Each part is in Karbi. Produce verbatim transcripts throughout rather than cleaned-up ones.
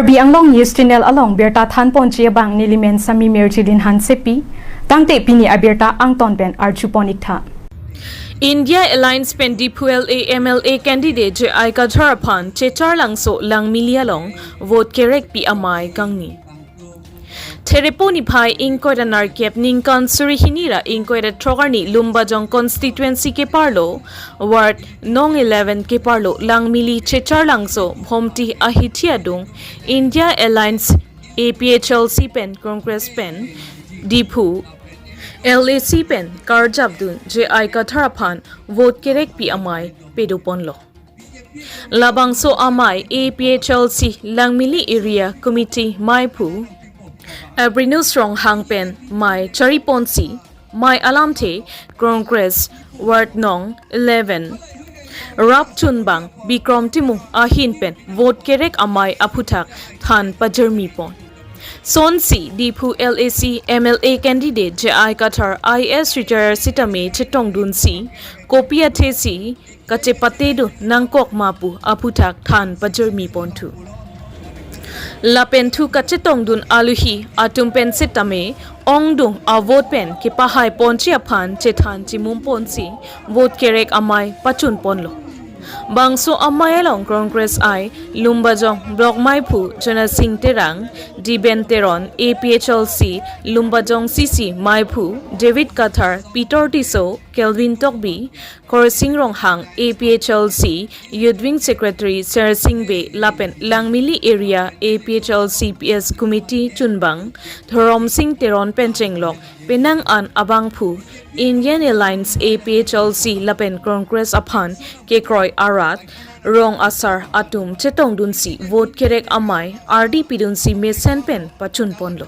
Karbi Anglong News Channel along birta thanponji abang nelimen Sami Mirjilin Hansepi, tangte pini abirta angton pen arjupon iktha. India Alliance pen Diphu L A M L A candidate J I Kathar aphan Checharlangso Langmili along vote kerekpi amei kangni. Therepo niphai ingkoi ra nerkep ningkan suri hini ra ingkoi ra throk arni Lumbajong constituency keparlo, ward nong eleven keparlo Langmili Checharlangso Bhomti ahithi adung India Alliance A P H L C pen Congress pen Diphu L A C pen karjapdun J I Kathar aphan vote kerekpi amei pedoponlo. Labangso amei A P H L C Langmili Area Committee meiphu Abrinus Ronghang pen mei chariponsi, mei alamthe Congress Ward Nong eleven rap chunbang Bikrom Timung ahin pen vote kerek amei aphuthak than pajirmipon. Sonsi Diphu L A C M L A candidate J I Kathar I A S retired sitame chetongdunsi, kopi athesi kachepatedun nangkok ma pu aphuthak than pajirmiponthu. Lapen thu kachetongdun aluhi atum pen sitame ongdung avote pen kepahaiponji aphan chethan chimumponsi vote kerek amei pachunponlo. Bangso amei along Congress I Lumbajong Block meiphu Jonasing Terang, Diben Teron, A P H L C Lumbajong C C meiphu David Kathar, Peter Tisso, Kelvin Tokbi, Khorsing Ronghang, A P H L C Youth Wing Secretary Sersing Bey lapen Langmili Area A P H L C P S Committee chunbang Dhoromsing Teron pen chenglok penang an abangphu Indian Alliance A P H L C lapen Congress aphan kekroi arat rong asar atum chetongdunsi vote kerek amei ardi pidunsi mesen pen pachunponlo.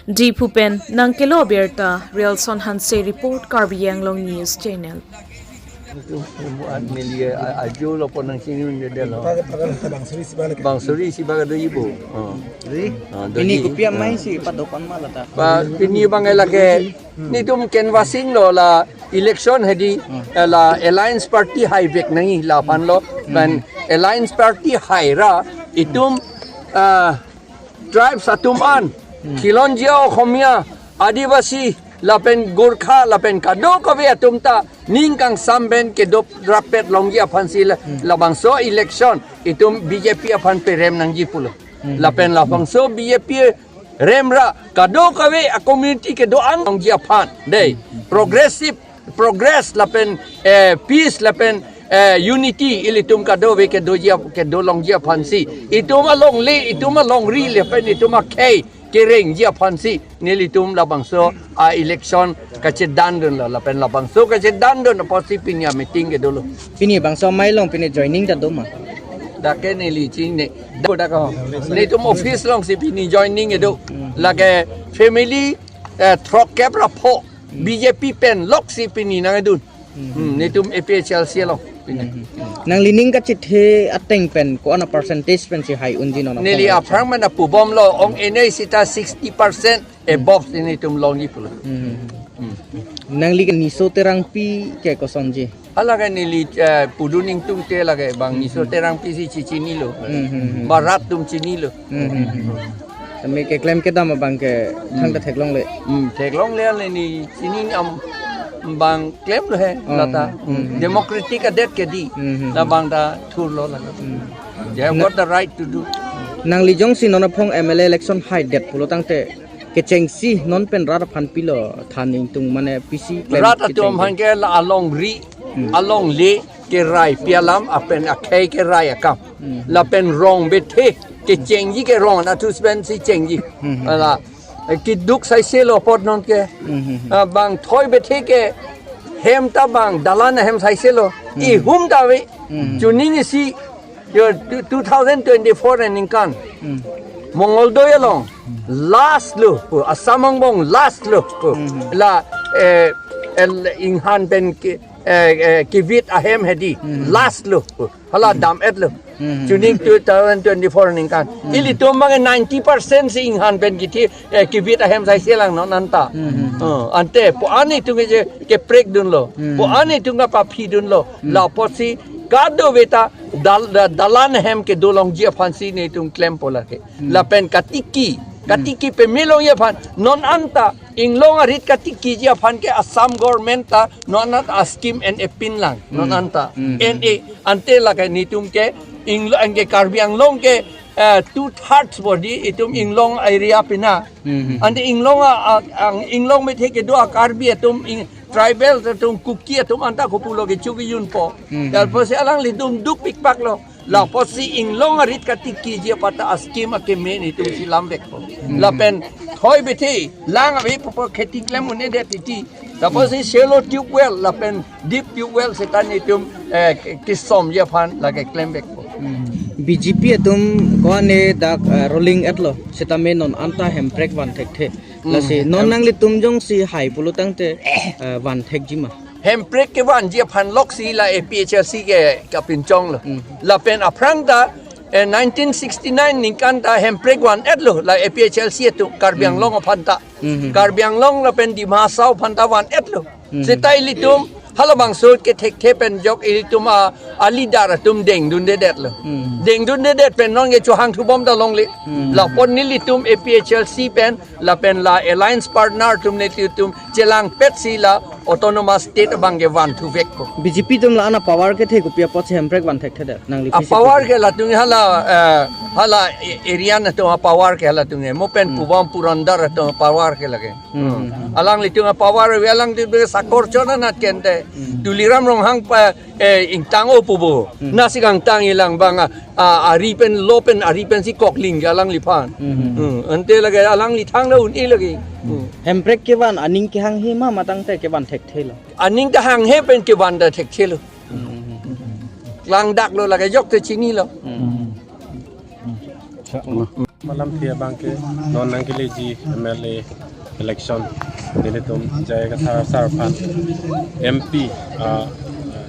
Diphu pen nangkelo birta Rialson Hanse report, Karbi Anglong News Channel. Buat milia ajo lo ponang sini dia lo. Bang suri si baga do ibu. Oh. Ah, do Ini i- kopi amei si padopan ma lata. Ba pini bang ela ke nitum canvassing lo la election hedi, eh, la alliance party hai vek nangji la aphan lo. Ban alliance party hai ra itum, ah, tribes atum an, Khilonjia Okhomia, Adivasi, lapen Gorkha, lapen kadokave atum ta ning kangsam pen kedo rapet longji aphansi la, labangso election itum B J P aphan perem nangji pulo. Lapen labangso B J P rem ra kadokave a community kedo an longji aphan. Dei, progressive progress lapen, eh, peace lapen, eh, unity ilitum kadokave kedoji ap-, kedo longji aphansi. Itum alongle, itum alongri lapen itum akhei kerengji aphansi nelitum labangso a election kachedandunlo lapen labangso kachedandun apotsi pini a meeting kedolo. Pini bangso amei along pini joining ta do ma? Dak ke neli chini. Dak ko. Nelitum office alongsi pini joining kedo. Lake family, eh, throkkep ra pho. B J P pen loksi pini nangdun. Hmm, netum A P H L C along pini. Nangli ning kachethe ateng pen ko-an a percentage pensi hai unji non? Neli aphrang mana pubomlo, ong N A sita sixty percent above si netum longji pulo. Nangli ke Niso Terangpi ke kosonji? Hala ke neli, eh, pudun ingtungte lake bang Niso Terangpi si chichinilo. Barat atum chinilo. Tame keklem kedam abang ke thangta theklongle. Hmm, theklongle le ni chini am bang klemlo he lata. Democratic adet kedi. Labang ta thurlo lata. They have got the right to do. Nangli jongsi non aphong M L A election haidet pulo tangte kechengsi non pen rat aphan pilo than ingtung mane pisi klem rat atum kecheng aphan ke la alongri, alongle kerai pi alam apen akhei kerai akam. Lapen rong bethe kechengji ke rong anatthu pen si chengji. Ala, eh, keduk saiselo apot non ke. Ah, bang thoi bethe ke hem ta bang dalan ahem saiselo. Ihum ta ave. Chuning isi yo two thousand twenty-four aningkan. Mongol doi along last lo, Assam angbong last lo. La, eh, el inghan pen ke eh, eh, kivit ahem hedi last lo. Hala dam-et lo. Chuning two thousand twenty-four aningkan. Ilitum bang ninety percent si inghan pen kithi, eh, kivit ahem saise lang non anta. Oh, ante pu-an itum ke je keprek dunlo. Pu-an itum kapaphi dunlo. La apotsi Kadokave ta dal, da-, dalan ahem kedo longji aphansi netum klempo lake. Hmm. Lapen katiki, Hmm. katiki peme longji aphan non anta inglong arit katikiji aphan ke Assam government ta non anta a-scheme en-e pinlang, non Hmm. anta. Hmm. En-e ante lake netum ke inglo-, anke Karbi Anglong ke, eh, two thirds bodi itum inglong area pina. Hmm. Ante inglong a, a, ang inglong methe kedo a Karbi atum, ing-, tribal atum, Kuki atum anta kopulo ke chukijunpo. Hmm. Lapusi alanglitum dukpikpaklo. Lapusi inglong arit katikiji aphan ta a-scheme akeme netum si lamvekpo. Hmm. Lapen thoi bethe lang ave pupo kheti klem un-edet titi. Lapusi shallow tube well lapen deep tube well seta netum, eh, kisomji aphan lake klemvekpo. Hmm. B J P atum ko-an ne dak, eh, ruling etlo, setame non anta hemprek van thekthe. Hmm. Lasi non Hem- nanglitum jongsi hai pulo tangte, eh, van thekji ma? Hemprek kevanji aphan loksi la A P H L C ke kapinchonglo. Hmm. Lapen aphrang ta, eh, nineteen sixty-nine ningkan ta hemprek van-etlo la A P H L C atum Karbi Hmm. Anglong aphan ta. Hmm. Karbi Anglong lapen Dima Hasao aphan ta van-etlo. Hmm. Seta ilitum halabangso kethekthe pen jok ilitum a, a-leader atum dengdundedetlo. Hmm. Dengdundedet pen non ke chohang thubom ta longle. Hmm. Lapu nelitum A P H L C pen lapen la alliance partner atum nelitum chelangpetsi la autonomous state abang ke vanthuvekpo. B J P atum la-an a-power kethe kopi apotsi hemprek van thekthedet nangli A-power ke latum hala, eh, hala a-, area atum a-power ke halatum e. Mo pen Hmm. pubom purandar atum a-power ke lake. Hmm. Hmm. Alanglitum a-power ave, alanglitum sakor chonanat kente. Hmm. Tuliram Ronghang pa, eh, ingtang-o pubo. Hmm. Nasi kangtang-i lang abang a, a, ari pen lo pen ari pensi kokling ke alangliphan. Hmm. Hmm. Ante lake alangli thangta un-e lake. Hmm. Hemprek kevan aning kehanghe ma, ma tangte kevan thekthelo? Aning ta hanghe pen kevan ta thekthelo. Hmm. Klangdaklo lake jok te chinilo. Hmm. Malam thia abang ke non nangkeleji M L A election nelitum J I Kathar sir aphan M P, ah,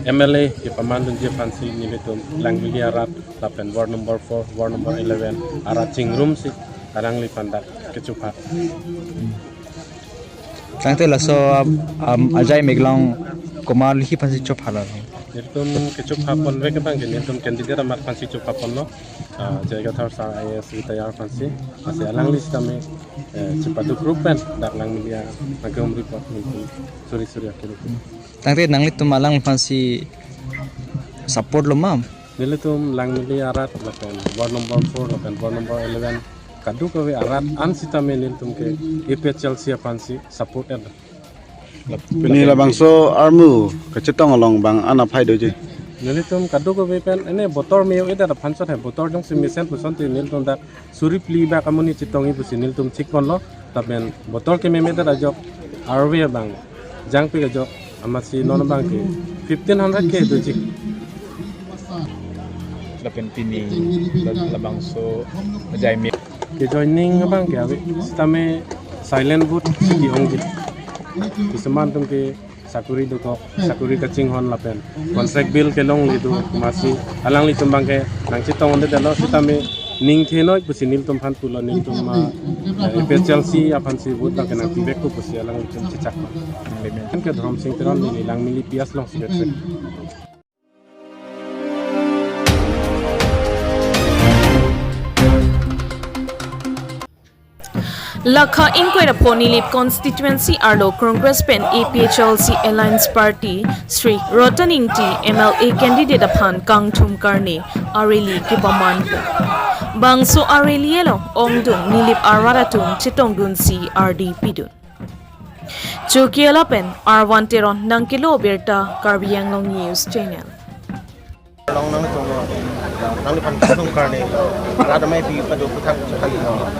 M L A kepamandunji aphansi nelitum Langmili arat lapen ward number four, ward number eleven arat chingrumsi alangliphan dak kechupha. Tangte laso, um, um, Ajai Meglong komat hei aphansi chopha lo? Nelitum kechopha ponvek abang ke nelitum candidate amat aphansi chopha ponlo. Ah, J I Kathar sir I A S retire aphansi. Lasi alangli sitame, eh, chepaduk rup pen dak Langmili nangkehumri apot nelitum suri suri akhir. Tangte nanglitum alang aphansi support lo ma? Nelitum Langmili arat lapen ward number four lapen ward number eleven kadokave arat an sitame nelitum ke A P H L C aphansi support-et. Pini labangso armu kachetong along bang-an aphai doji? Nelitum kadokave pen ene botor me-o-edet aphan chot he, botor jongsi mesen puson te nelitum dak suri phli bak amonit chetongji pusi nelitum chikponlo, lapen botor kememedet ajok arve abang jangpik ajok amatsi non abang ke fifteen hundred ke doji. Lapen pini la-, labangso Ajai Me. Kejoining abang ke ave, sitame silent vote ke-ongji. Kisuman atum ke sakuri dokok, sakuri kachinghon lapen contract bill kelongle do, amatsi alanglitum abang ke nangchetong-onde detlo, sitame ning the noi pusi nelitum aphan pulo, nelitum ma, eh, A P H L C aphansi vote abang ke nangpivekpo pusi alanglitum chechak. Kan ke Dhoromsing Teron, neli Langmili P S alongsi ketrek. Lakha ingkoi ra pho Nilip constituency arlo Congress pen A P H L C Alliance Party Shri Ratan Ingti M L A candidate aphan kangthum karne a-rally kepamanpo. Bangso a-rally along ongdung Nilip arat atum chetongdunsi ardi pidun. Chokihola pen Arvan Teron nangkelo birta, Karbi Anglong News Channel. Long nangtum, nangliphan kangthum karne, rat amei pi pado puthak chakhan lo.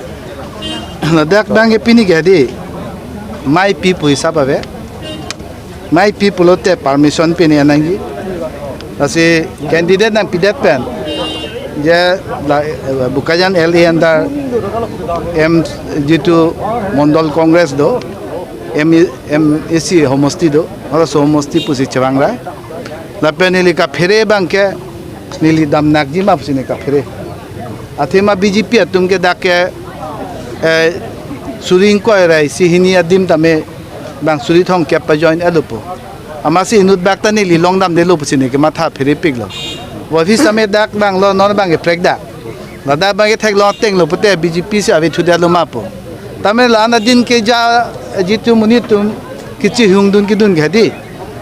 Ladak abang ke pini ke di, mei pi pu hisap ave. Mei pi pulote permission pini nangji. Lasi candidate nangpidet pen, je la, eh, Bokajan L A under M G two Mondol Congress do, M, M A C homosti do, halaso homosti pusi chevang rai. Lapen neli kaphere abang ke, neli damnakji ma pusi neli kaphere. Athema B J P atum ke dak ke, eh, suri ingkoi ra isi hini adim tame bang suri thomkep pa-join-etlo pu. Amatsi inut bak ta neli long damdelo pusi neli kematha pherepiklo. Voiphis tame dak abang lo, non abang ke prekdak. Ladak abang ke theklong ateng lo pute B J P si ave thudetlo ma pu. Tame la-an adin ke ja jitu monit atum kechihung dun kedun ke hedi.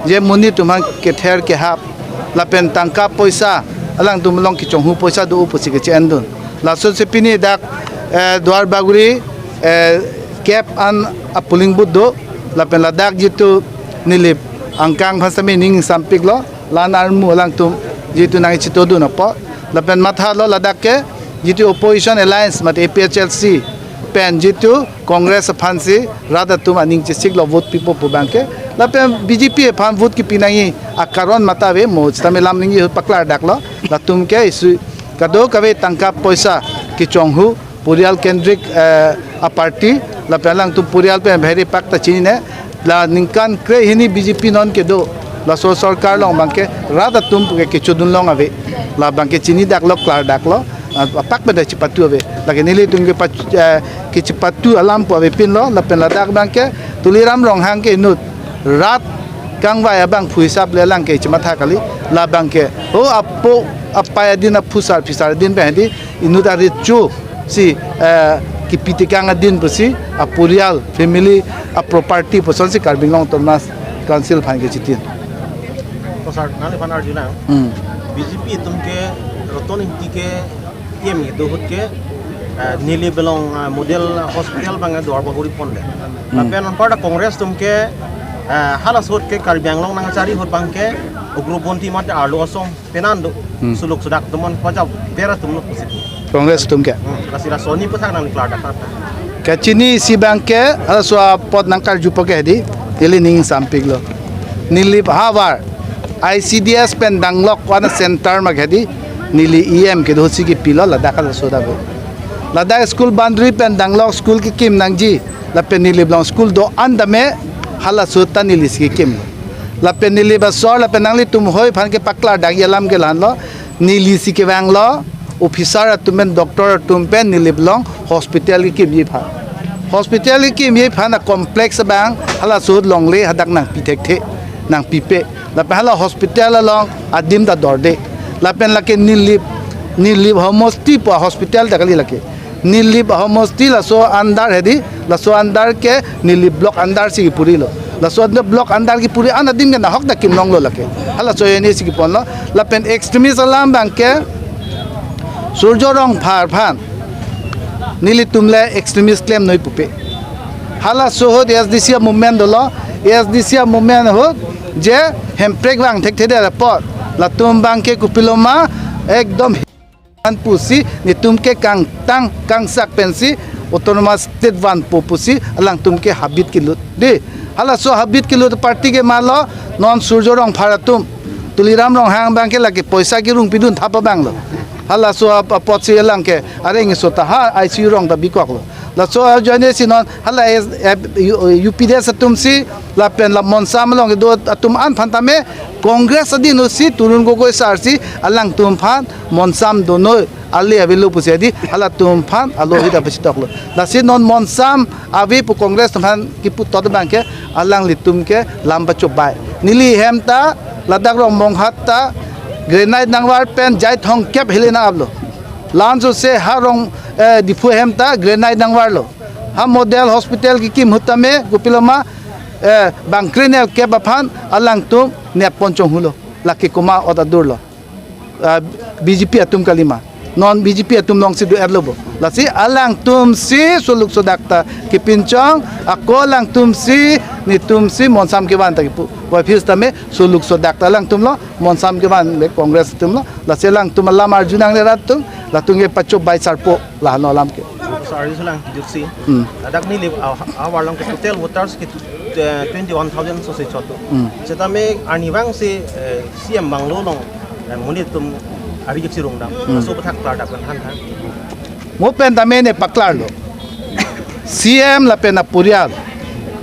Je monit atum aphan kether kehap. Lapen tangka poisa, alangtum along kechonghu poisa do pusi keche-en dun. Laso si pini dak, eh, Duar Bagori, eh, kep an a polling booth do. Lapen ladak jitu Nilip angkang aphan sitame ning sampik lo. La-an armu alangtum jitu nangchito dun apot. Lapen mathalo ladak ke jitu opposition alliance mate A P H L C pen jitu Congress aphan si rat atum aning chesik lo vote pipo pu abang ke. Lapen B J P aphan vote kepi nangji akaron matha ave mo sitame lam ningje ahut paklardak lo. Latum ke isi kadokave tangka poisa kechonghu porial kendrik, eh, a party, lapen alangtum porial pen bheri pak ta chinine, la ningkan kre hini B J P non kedo, laso sorkar along abang ke rat atum ke kechodun long ave, la abang ke chinidak lo, klardak lo, ah, apak pen ta chipatu ave, lake nelitum ke pach-, eh, kechipatu alam pu avepin lo, lapen ladak abang ke Tuliram Ronghang ke inut rat kangvai abangphu hisap le alang ke chimatha kali, la abang ke, o apo apai adin, aphu sar phisar adin pen hedi, inut arit chu si, eh, kipi tekang adin pusi, aporial, family, a property puson si Karbi Anglong Autonomous Council aphan ke chitin. To sir, nangliphan arjulang. Hmm. B J P atum ke Roton Engti ke E M kedo ahut ke, eh, Nilip along, eh, model hospital abang Duar Bagori pondet. Hmm. Lapen anparta Congress atum ke, eh, halaso ahut ke Karbi Anglong nangchari ahut abang ke ugroponthi mate arlo asong penan do. Hmm. Suluk sudak atum an pacha bera atum lo pusi. Congress atum ke. Hmm. Lasi laso ni aputhak nangklardak tha. Kachini isi abang ke, halaso apot nangkarjupo ke hedi, neli ning sampik lo. Nilip havar, I C D S pen danglok wana center ma ke hedi, neli E M kedo ahut si kepilo, ladak halaso dak. Ladak school boundary pen danglok school kekim nangji, lapen Nilip along school do-an tame, halaso ta neli si kekim. Lapen Nilip asor, lapen nanglitum hoi aphan ke paklardak alam ke la-an lo, neli si kevang lo, officer atum pen, doctor atum pen, Nilip along hospital kekimji aphan. Hospital kekimji aphan a complex abang, halaso ahut longle hadak nangpi thekthe, nangpipe. Lapen hala hospital along adim ta dorde. Lapen lake Nilip, Nilip homosti pu hospital ta kali lake. Nilip ahomosti laso under hedi, laso under ke Nilip block under si kipuri lo. Laso under block under kipuri an adim ke nahok ta kim long lo lake. Halaso ene si kipon lo. Lapen extremist alam abang ke Surjo Rongphar aphan nelitum le extremist klemnoi pupe. Halaso ahut A S D C movement dolo, A S D C movement ahut je Hemprek vang thekthedet apot, latum abang ke kopiloma ekdom an pusi, netum ke kangtang kangsak pensi Autonomous State vanpo pusi alangtum ke habit kelut. Dei, halaso habit kelut party ke ma lo, non Surjo Rongphar atum, Tuliram Ronghang abang ke lake poisa kerung pidun thap abang lo. Halaso ap-, apotsi alang ke areng iso ta ha I C U rong ta bikok lo. Laso ajoine si non hala es-, eh, U-, U P D S atum si lapen la Monsam along kedo atum an aphan tame Congress adin ahut si Tarun Gogoi sar si alangtum aphan Monsam donoi ale avelo pusi hedi, halatum aphan alo hita pachitoklo. Lasi non Monsam ave pu Congress atum aphan kipu tot abang ke alanglitum ke lam pachobai. Neli hem ta ladak Rongbonghat ta granite nangvar pen jai thongkep hile nang-aplo. Laso se ha rong, eh, Diphu hem ta granite nangvarlo. Ha model hospital kekim ahut tame kopiloma, eh, bang krenel kep aphan alangtum nep pon chonghulo. Lake komat adur lo. Ah, B J P atum kalima. Non B J P atum along si do-etlo bo. Lasi alangtum si suluk sodak ta kepinchong, ako alangtum si netum si Monsam kevan ta kipu. Voiphis tame suluk sodak ta alangtum lo, Monsam kevan le Congress atum lo. Lasi alangtum alam arju nangne rat atum, latum ke pachobai sarpo la-an alam ke. So arjulang kejut si. Hmm. Ladak Nilip a, a, ahavar along ke total voters ke, eh, twenty-one thousand so se chot do. Hmm. Setame arnivang si, eh, C E M bungalow along, eh, monit atum ari kepsi rongdam. Hmm. So aputhak klardak pen than than. Mo pen tame ne paklarlo. C E M lapen aporial,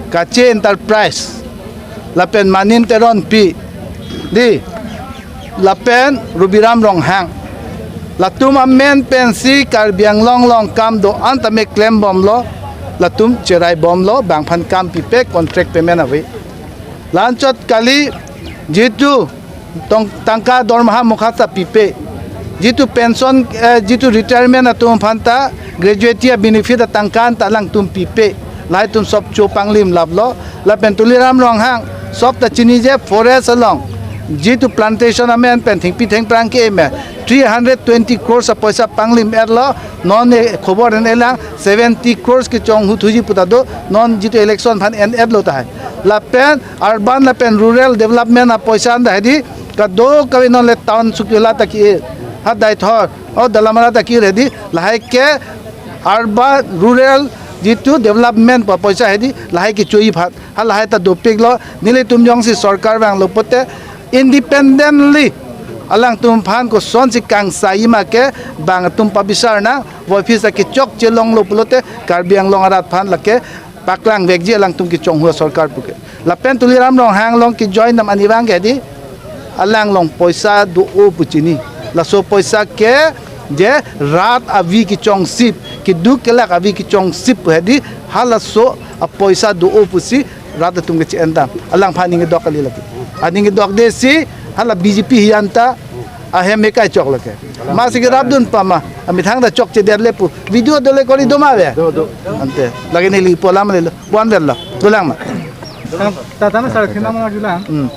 Kache Enterprise, lapen Manin Teronpi, dei, lapen Rubiram Ronghang. Latum amen pensi Karbi Anglong along kam do-an tame klembomlo, latum cheraibomlo, bang aphan kam pipe, contract payment ave. La-anchot kali, jitu Tong tangka dormaha mokha ta pipe. Jitu pension, eh, jitu retirement atum aphan ta gratuity a-benefit atangka an ta alangtum pipe. Lahai atum sob cho panglim laplo. Lapen Tuliram Ronghang sob ta chini je forest along jitu plantation amen pen thengpi thengphrang ke-em three hundred twenty crores apoisa panglim etlo. Non e khobor en-elang seventy crores kechonghu thuji pu ta do. Non jitu election aphan en-etlo tahai. Lapen urban lapen rural development apoisa an ta hedi kadokave non le town Sukila ta ki-e, ha Deithor, o Dalamara ta ki-e hedi, lahai ke urban rural jitu development pu apoisa hedi lahai kecho-i aphan, ha lahai ta dopiklo. Nelitum jongsi sorkar vanglo pulote independently alangtum aphan kosonsi kangsaiji ma ke bang atum pabisar nang, voiphit ta kechokche longlo pulote Karbi Anglong arat aphan lake paklang vekji alangtum kechonghu asorkar pu ke. Lapen Tuliram Ronghang along kejoin dam ani abang ke hedi, alang along poisa do-o pu chini. Laso poisa ke je rat avi kechongsip, keduk kelak avi kechongsip pu hedi, halaso apoisa do-o pusi rat atum ke che-en dam. Alangphan aning kedok kali lake. Aning kedokde si hala B J P hiyan ta ahem ekai chok lake. Masi kerapdun pama, amethang ta chokchedet le pu. Video dole kori do ma ave? Do, do. Ante, lake neli pu alam lelo. Buan verlo. Dolang ma. Ta, ta, tana sar thina ma julang. Hmm.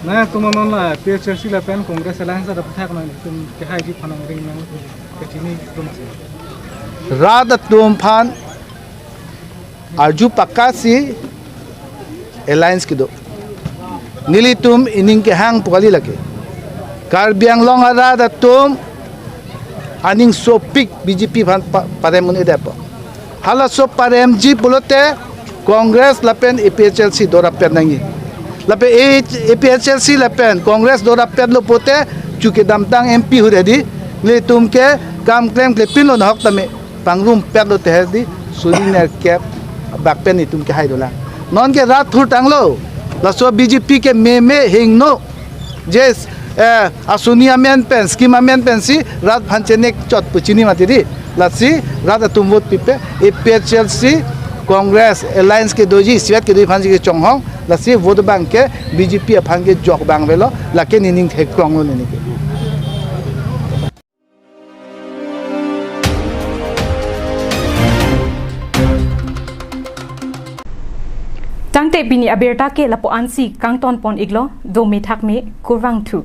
Nangtum non la P H L C lapen Congress alliance ada pathak nangtum kehaiji aphan nangring nang kachini do ma si? Rat atum aphan arju pakka si alliance kedo. Nelitum ining kehang pu kali lake. Karbi Anglong arat atum aning sopik B J P aphan pa-, parem un-edetpo. Halaso paremji pulote Congress lapen A P H L C dorap pet nangji. Lapen A-, A P H L C lapen Congress dorap petlo pulote chu kedamtang M P ahut hedi, nelitum ke kam klemkle pinlo nahok tame pangrumpetlo te hedi, suri nerkep bak pen itum kehai dolang. Non ke rat thurtanglo. Laso B J P ke meme hingno. Je, eh, asuni amen pen, scheme amen pensi rat aphan chenek chot pu chini mati di. Lasi rat atum vote pipe, A P H L C Congress alliance kedoji, siat kedoji aphansi kechonghong. Lasi vote abang ke B J P aphan kejok abang avelo. Lake nening theklonglo neli ke. Tangte pini abirta ke lapu-ansi kangton pon iklo, dome thakme, kurvangthu.